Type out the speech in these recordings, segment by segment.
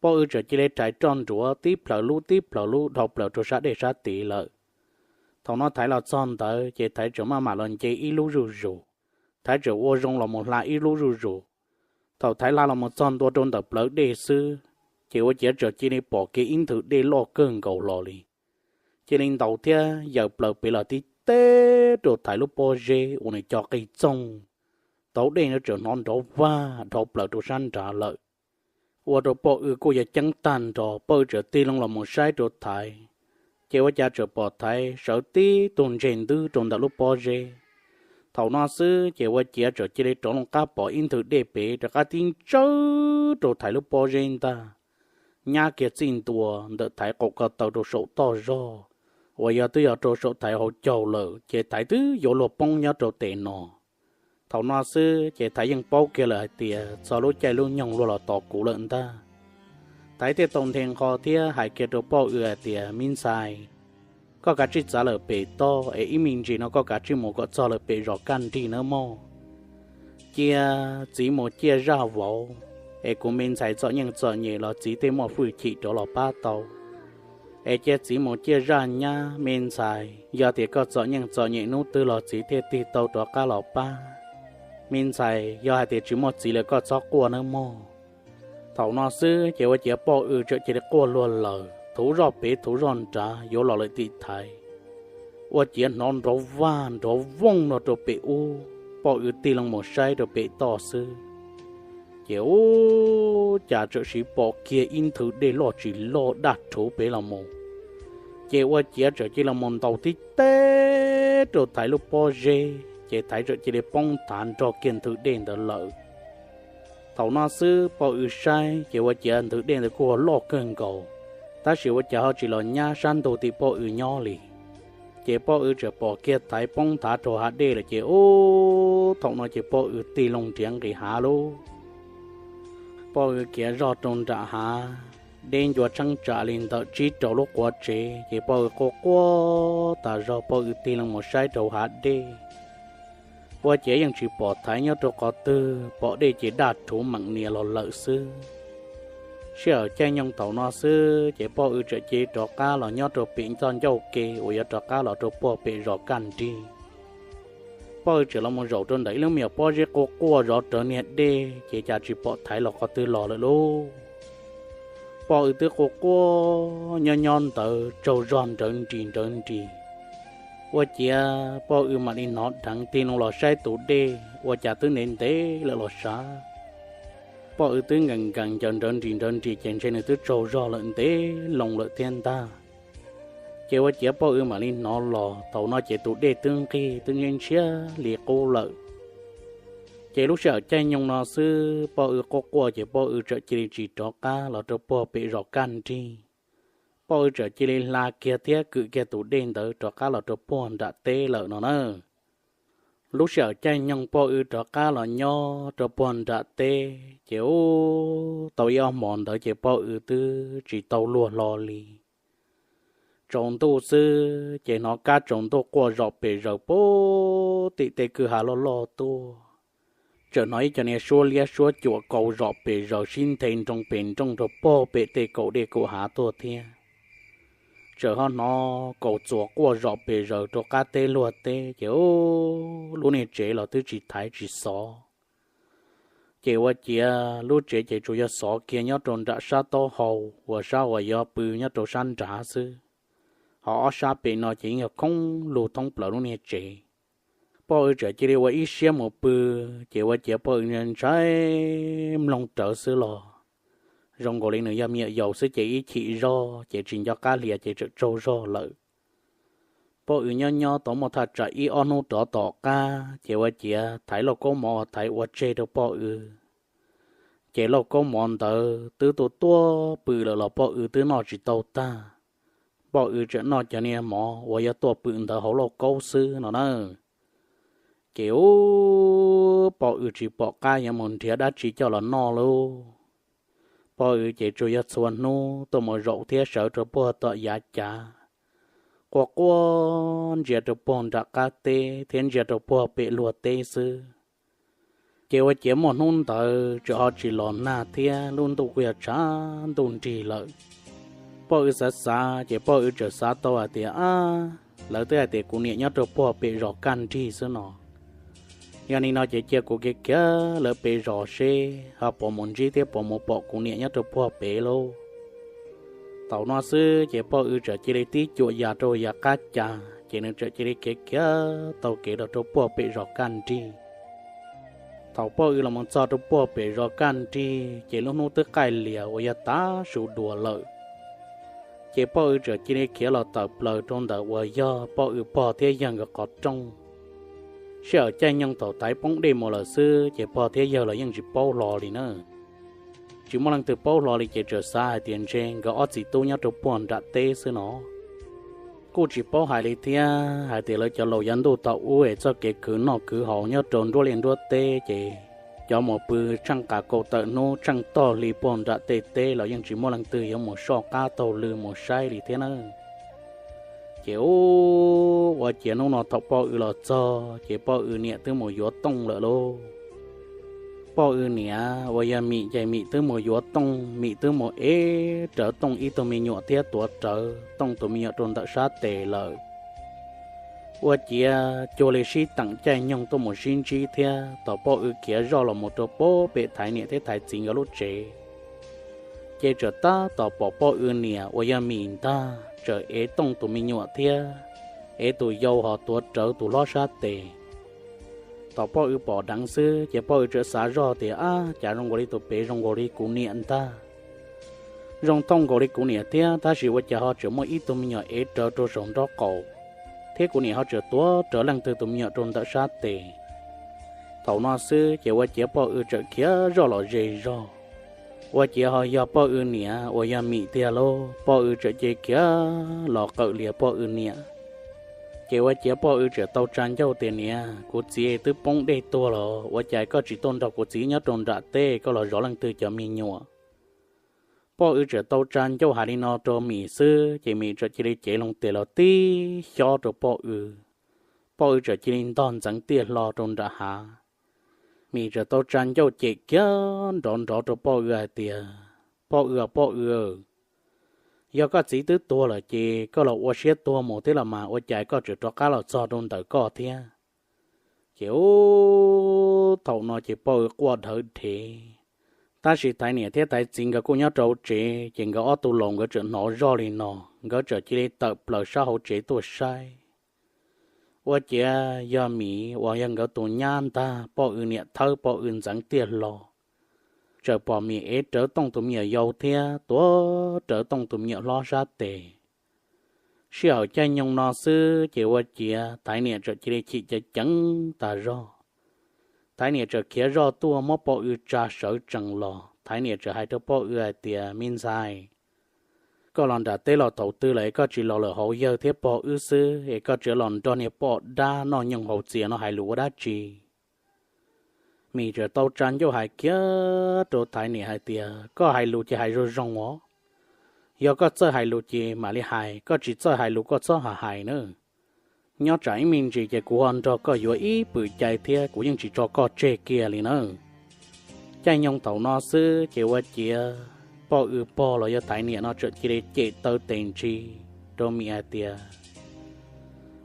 Poj W txawm cia li rhais roj nruav tib plhaws lub tib plhaws lub dhau plaws rau sab dej sab tid lawm. Thaum no Thaiv los txog ntawd ces Thaiv txawm maj mam los nce ib lub zuj zus. Thaiv txawm ua zoo los mus hla ib lub zuj zus. Thaum Thaiv hla los mus txog ntua rau ntawm plawv dej xwb, ces ua ciav txawm cia li pom kiag ib nthwv dej loj kawg nkaus hlo li. Cia li ntaus thiab yaws plaws pem los tib teb rau Thaiv lub pob zeb uas nws co qig txoog. Tauv dej no txawm hnov nrov vag dhau plaws rau sab nrad lawm. Ua rau Poj W kuj yog ceeb tag nrho, Poj W txawm tig loo los mus saib rau Thaiv, ces ua cas txawm pom Thaiv sawv tib tug ntseg ntwb rau ntawm lub pob zeb. Thaum no xwb ces ua ciav txawm cia li rov loo qab pom ib nthwv dej pem rov qab tib ntsawb rau Thaiv lub pob zeb ntag, nyab kiag txij ntua ntawm Thaiv qaum ko taw rau saum toj zog, uas yog twb yog rau saum Thaiv hauv caug lawm ces Thaiv twb yuav luag poob nyob rau tes no. Thaum no xwb ces Thaiv yeej paub kiag lawm hais tias txog lub caij lub nyoog luag los tos kuv lawm ntag. Thaiv thiaj tau nthe nqho thiab hais kiag rau Poj W hais tias, Me ntxhais, koj kav tsij txav lawm pem toj es ib me ntsis no koj kav tsij mus kom txog lawm pem zos Kaj Nrig nawb mog. Cia txiv mus ciaj zaj vauv, es kuv me ntxhais txom nyeej txom nyem los txiv thiaj muaj hwj chim rov los pab tau. Es cia txiv mus ciaj zaj nyab, me ntxhais, yog tias koj txom nyeej txom nyem hnub twg los txiv thiaj tig tau rov qab los pab. Me ntxhais, yog hais tias tsis muaj txiv lawm koj txhob quaj nawb mog. Thaum no xwb ces ua ciav Poj W txawm cia li quaj luag lawm, thuv zoj pem thuv zoj nrad yuav los lawm tim Thaiv. Ua ciav hnov nrov vag nrov vooj no rau pem ub, Poj W tig loo mus saib rau pem toj xwb, ces ub, cas txawm siv pom kiag ib nthwv dej loj tsis loj daj rhuv pem los mus. Ces ua ciav txawm cia li los mus ntaus tib teb rau Thaiv lub pob zeb, ces Thaiv txawm cia li poob thav nrog kiag nthwv dej ntawd lawm. Thaum no xwb Poj W saib ces ua ciav nthwv dej ntawd kuj loj kawg nkaus, tab sis ua cas ho tsis los nyab sab ntug tim Poj W nyob li. Ces Poj W txawm pom kiag Thaiv poob thav rau hav dej lawm ces ub, thaum no ces Poj W tig loo nrhiav nqis hav lauj. Poj W khiav zog rau nram hav, deb ncua tsheeb tsam li ntawm tsib rau lub quav tsev, ces Poj W quaj quaj tas zog Poj W tig loo mus saib rau hav dej. Ua ciav yeej tsis pom Thaiv nyob rau qhov twg, pom dej ces daj rhuv meem nias los lawm xwb. Sij hawm caij nyoog thaum no xwb ces Poj W txawm cia li rov qab los nyob rau pem txoj ncauj ke uas yuav rov qab los rau puag pem zos Kaj Nrig. Poj W txawm los mus zaum rau ntawm ib lub me nyuam pob zeb quaj quaj zov rawv niag dej ces cas tsis pom Thaiv los qhov twg los lawm lauj. Poj W twb quaj quaj nyob nyob ntawd tsaug zog nrawv nris nrawv nris. Ua ciav Poj W mam li hnov dheev tig loo los saib tus dej ua cas twb ntev ntev lawm los sav. Poj W twb nkees nkees ncaws nrawv nris nrawv nris ces ntshe nws twb tsaug zog lawm ntev loo lawm thiab ntag. Ces ua ciav Poj W mam li hnov los, thaum no ces tus dej twb nqig twb ntshiab ntshiab li qub lawm. Ces lub sij hawm caij nyoog no xwb Poj W quaj quaj ces Poj W txawm cia li tsis rov qab los rau puag pem zos Kaj Nrig. Poj W txawm cia li hla kiag thiab kwm kiag tus dej ntawd rov qab los rau puag nram teb lawm no na. Lub sij hawm caij nyoog Poj W rov qab los nyob rau puag nram teb ces ub, tau ib ob hmos ntawd ces Poj W twb tsis tau luag hlo li. Tsaus ntuj xwb ces hnov kab tsaus ntuj quaj zom pes zaws puag tim tej kwj ha loj loj tuaj. Txawm hnov ib co niag suab liab suab cuam kaus zom pes zaws sib nthe nroo pes nrooj rau puag pem tej kaum dej kaum hav tuaj thiab. Txawm ho hnov kaus txuas quaj zom pes zaws rau qab teb luag teb ces ub, lub niag tsev los twb tsis thaiv tsis xov. Ces ua ciav lub tsev ces tsuas yog xov kiag nyob rau nram sab taub hau uas sab uas yuav pw nyob rau sab nrad xwb, ho ob sab pem no ces yeej yog khoob lug thoob plaws lub niag tsev. Poj W txawm cia li ua ib siab mus pw, ces ua ciav Poj W ntshai mloog rawv xwb los zoo nkaus li nws yog me nyuam yaus xwb ces ib chim zog ces tsis nco qab hlias ces txawm tsaug zog lawm. Poj W nyob nyob tau muaj thaj tsam ib ob hnub rov tom qab ces ua ciav thaiv lauj kaub mov uas thaiv ua tseg rau Poj W. Ces lauj kaub mov ntawd twb tuaj tuaj pw lawm los Poj W twb noj tsis tau tag. Poj W tseem noj cov niag mov uas yuav tuaj pw ntawd hauv lauj kaub xwb no na. Ces ub, Poj W tsis pom qab yuav mus nrhiav dab tsi coj los noj lauj. Poj W ces tsuas yog txhua hnub tuaj mus zaum thiab sawv rau puag tom yav cav, quaj quaj ntsia rau puag nram qab teb thiab ntsia rau puag pem luag teb xwb. Ces ua ciav muaj hnub ntawd tseem ho tsis los nag thiab lub ntuj kuj yog tshav ntuj nrig lawm. Poj Wb xav xav ces Poj Wb txawm xav tau hais tias, ab, lawv twb hais tias kuv niam nyob rau puag pem zos kaj nrig xwb no. Yog li no ces cia kuv khiav khiav lawv pem zos seb ho puas mus ntsib thiab puas mus pom kuv niam nyob rau puag pem lauj. Thaum no xwb ces Poj Wb txawm cia li tib cuam yas rau yav qab cas ces nws txawm cia li khiav khiav taug kev los rau puag pem zos kaj nrig. Thaum Poj Wb los mus txog rau puag pem zos kaj nrig ces lub hnub twb qaij lias uas yog tav su dua lawm. Ces Poj Wb txawm cia li khiav los tawm plaws rau ntawm uas yog Poj Wb pog thiab yawg nkawd qhov rooj. Sij hawm caij nyoog thaum taiv poob dej mus lawm xwb ces pog thiab yawg los yeej tsis paub hlo li na. Tsis muaj leej twg paub hlo li ces txawm xav hais tias ntshe nkawd ob txiv tub nyob rau puag nram teb xwb no. Kuj tsis paub hais li thiab hais tias lawv cov laus yav ntuj thaum ub es txoj kev khwv noj khwv haus nyob rau nruab liaj nruab teb ces cov mus pw tsheej qas kaum tawm hnub tsheej tog hli puag nram tej teb los yeej tsis muaj leej twg yuav mus soj qab taug lw mus saib li thiab na. Ces ub, ua ciav hnub no thaum Poj Wb los txog ces Poj Wb niam twb mus yuav Tooj lawm lauj. Poj Wb niam uas yog Mim ces Mim twb mus yuav Tooj, Mim twb mus ev rawv Tooj ib tug me nyuam thiab tuav rawv Tooj tus me nyuam rau ntawm sab tes lawm. Ua ciav cuag li sib teem caij nyoog tuaj mus sib ntsib thiab thaum Poj Wb khiav zoj los mus rau puag pem Thaiv niam thiab Thaiv txiv nkawd lub tsev, ces txawm tab tom pom Poj Wb niam uas yog Mim ntag txawm ev Tooj tus me nyuam thiab ev tus yau ho tuav rawv tus hlob sab tes. Thaum Poj Wb pom dheev xwb ces Poj Wb txawm xav zoj tias, ab, cas zoo nkaus li tus pem zoo nkaus li kuv niam ntag. Zoo thooj nkaus li kuv niam thiab tab sis ua cas ho tseem muaj ib tug me nyuam ev rawv rau saum nraub qaum, thiab kuv niam ho tseem tuav rawv leej twg tus me nyuam rau ntawm sab tes. Thaum no xwb ces ua ciav Poj Wb txawm khiav zoj los ze zog. Ua ciav ho yog Poj Wb niam uas yog Mim tiag lauj, Poj Wb txawm cia li khiav los qawm lias Poj Wb niam. Ces ua ciav Poj Wb txawm tau tsa ncauj tias, niam, kuv txiv twb poob dej tuag los ua cas koj tsis tuaj nrog kuv txiv nyob rau nram teb koj los zov leej twg cov me nyuam? Poj Wb txawm tau tsa ncauj hais li no rau Mim xwb ces Mim txawm cia li cev loo tes los tib xyob rau Poj Wb. Poj Wb txawm cia li ntog ntxeev tiaj hlo rau nram hav. Mim txawm tau tsa ncauj cem kiag nrov nrov rau Poj Wb hais tias, Poj Wb, Poj Wb, yog koj txiv twb tuag lawm ces koj los ua siab tuag mus thiab los mas ua cas koj tseem rov qab los txog rau ntawm koj thiab? Ces ub, thaum no ces Poj Wb quaj dhawv dhev. Tab sis Thaiv niam thiab Thaiv txiv nkawd kuj nyob rau tsev ces nkawd ob tug laus nkawd txawm hnov zoj li no, nkawd txawm cia li tawm plaws sab hauv tsev tuaj saib. Ua ciav yog Mim uas yog nkawd tus nyab ntag, Poj Wb niam thawb Poj Wb ntxeev tiaj hlo, txawm pom Mim ev rawv Tooj tus me nyuam yau thiab tuav rawv Tooj tus me nyuam hlob sab tes. Sij hawm caij nyoog no xwb ces ua ciav Thaiv niam txawm cia li chim ceev ceev tas zog. Thaiv niam txawm khiav zoj tuaj muab Poj Wb tsa sawv tsees los, Thaiv niam txawm hais rau Poj Wb hais tias, me ntxhais, koj los nram teb los thaum twg lawm es koj tsis los lawm hauv yawg thiab pog wb xwb es koj tseem los nrog niag poj dab noj nyoog haus txias no hais lus ua dab tsi? Mim txawm tau tsa ncauj hais kiag rau Thaiv niam hais tias, koj hais lus ces hais zoo zoo os. Yog koj txawj hais lus ces mam li hais, koj tsis txawj hais lus koj txhob hais hais na. Nyob tsam ib me ntsis ces kuv ho nrog koj yuav ib pwm cai thiab kuv yeej tsis tso koj tseg kiag li na. Caij nyoog thaum no xwb ces ua ciav Poj Wb pog los yog Thaiv niam no txawm cia li cem taw tes ntsis rau Mim hais tias,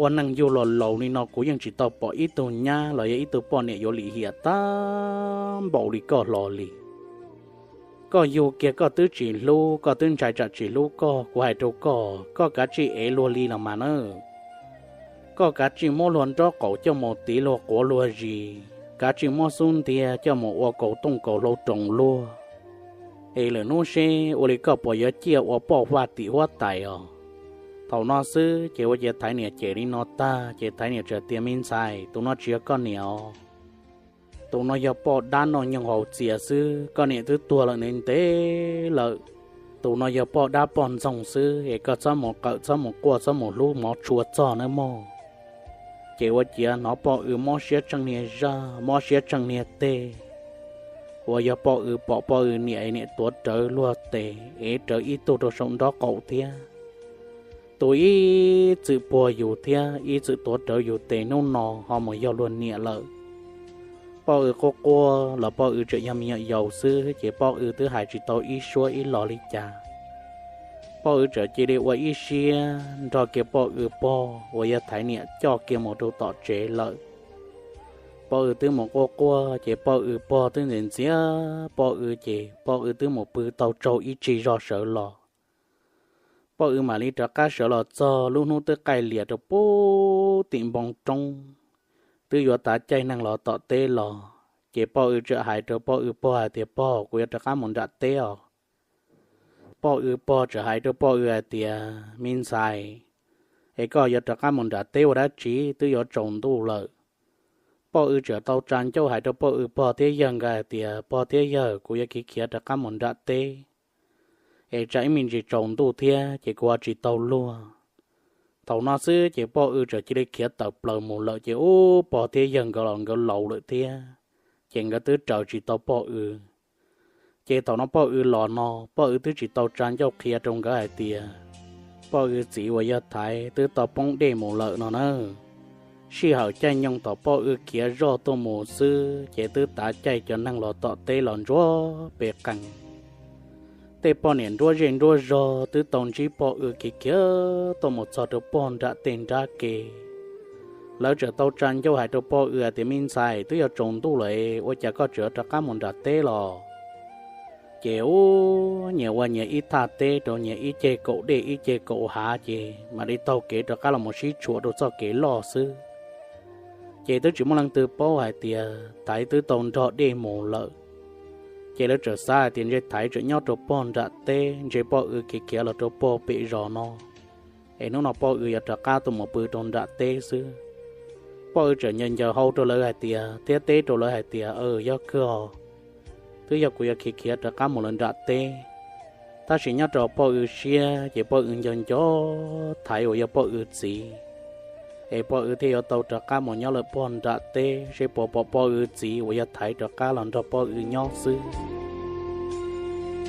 ua neej yug los laus li no kuv yeej tsis tau pom ib tug nyab los yog ib tug poj niam yuav lim hiam tag npaum li koj hlo li. Koj yug kiag koj twb tsis hlub, koj twb ntshai tsam tsis hlub koj, kuv hais rau koj, koj kav tsij ev luag li los mas na. Koj kav tsij muab luag nraub qaum coj mus tiv luag quav luag zis, kav tsij muab xub ntiag coj mus ua kaus tooj kaus hlau roos luag, es lwm hnub seb ua li koj puas yuav ciaj ua poj huaj tim huab tais os. Thaum no xwb ces ua ciav Thaiv niam cem li no tag ces Thaiv niam txawm tias, me ntxhais, tus no tsis yog koj niam os. Tus no yog poj dab noj nyoog haus txias xwb, koj niam twb tuag lawm ntev ntev lawm. Tus no yog poj dab poj ntxoog xwb es koj txhob mus qawm, txhob mus quaj, txhob mus hlub mov tshua txog nawb mog. Ces ua ciav hnov Poj Wb mob siab tsheej niag zaj, mob siab tsheej niag teg, uas yog Poj Wb pom Poj Wb niam, niam tuav rawv luag tes, ev rawv ib tug rau saum nraub qaum thiab. Tus ib txwm puag yus thiab ib txwm tuav rawv yus tes hnub no ho mus yog luag niam lawm. Poj W quaj quaj los Poj W tseem yog me nyuam yaus xwb ces Poj W twb hais tsis tau ib suab ib lo li cas. Poj W txawm cia li ua ib siab nrog kiag Poj W pog uas yog Thaiv niam coj kiag mus rau tom tsev lawm. Poj W twb mus quaj quaj ces Poj W pog twb ntxias ntxias Poj W ces Poj W twb mus pw tau tsaug ib tsig zog sawv los. Poj W mam li rov qab sawv los txog lub hnub twb qaij lias rau puag tim npoo roob, twb yuav tav caij neeg los tom teb los, ces Poj W txawm hais rau Poj W pog hais tias, Pog, kuv yuav rov qab mus nram teb os. Poj W pog txawm hais rau Poj W hais tias, Me ntxhais, es koj yuav rov qab mus nram teb ua dab tsi, twb yuav tsaus ntuj lawm? Poj W txawm tau tsa ncauj hais rau Poj W pog thiab yawg nkawd hais tias, Pog thiab yawg, kuv yuav khiav khiav rov qab mus nram teb, es tsam ib me ntsis tsaus ntuj thiab ces kuv ho tsis tau luag. Thaum no xwb ces Poj W txawm cia li khiav tawm plaws mus lawm ces ub, pog thiab yawg nkawd los nkawd laus lawm thiab, ces nkawd twb raws tsis tau Poj W. Ces thaum no Poj W los no Poj W twb tsis tau tsa ncauj qhia rau nkawd hais tias Poj W txiv uas yog Thaiv twb tau poob dej mus lawm no na. Sij hawm caij nyoog thaum Poj W khiav zoj tuaj mus xwb ces twb tav caij cov neeg los tom teb los ntsuag pes qees. Tej poj niam nruab zej nruab zog twb tau ntsib Poj W khiav khiav tuaj mus txog rau puag nram tej nrab ke. Lawv txawm tau tsa ncauj hais rau Poj W hais tias, Me ntxhais, twb yuav tsaus ntuj lawm, ua cas koj tseem rov qab mus nram teb los? Ces ub, nyias ua nyias ib thaj teb rau nyias ib ceg kaum dej ib ceg kaum hav ces mam li taug kev rov qab los mus sib tshuam rau txoj kev loj xwb. Ces twb tsis muaj leej twg paub hais tias Thaiv twb tau nrog dej mus lawm. Ces lawv txawm xav hais tias ntshe Thaiv tseem nyob rau puag nram teb, ntshe Poj W khiav khiav los rau puag pem zos no, es hnub no Poj W yuav rov qab tuaj mus pw rau nram teb xwb. Poj W txawm ncaws ncaws hau rau lawv hais tias, thiab teb rau lawv hais tias, Aw, yog kawg os, twb yog kuv yuav khiav khiav rov qab mus lawm nram teb. Tab sis nyob rau Poj W siab ces Poj W nco nco Thaiv uas yog Poj W txiv, es Poj W thiaj yuav tau rov qab mus nyob lawm puag nram teb seb puas pom Poj W txiv uas yog Thaiv rov qab los nrog Poj W nyob xwb.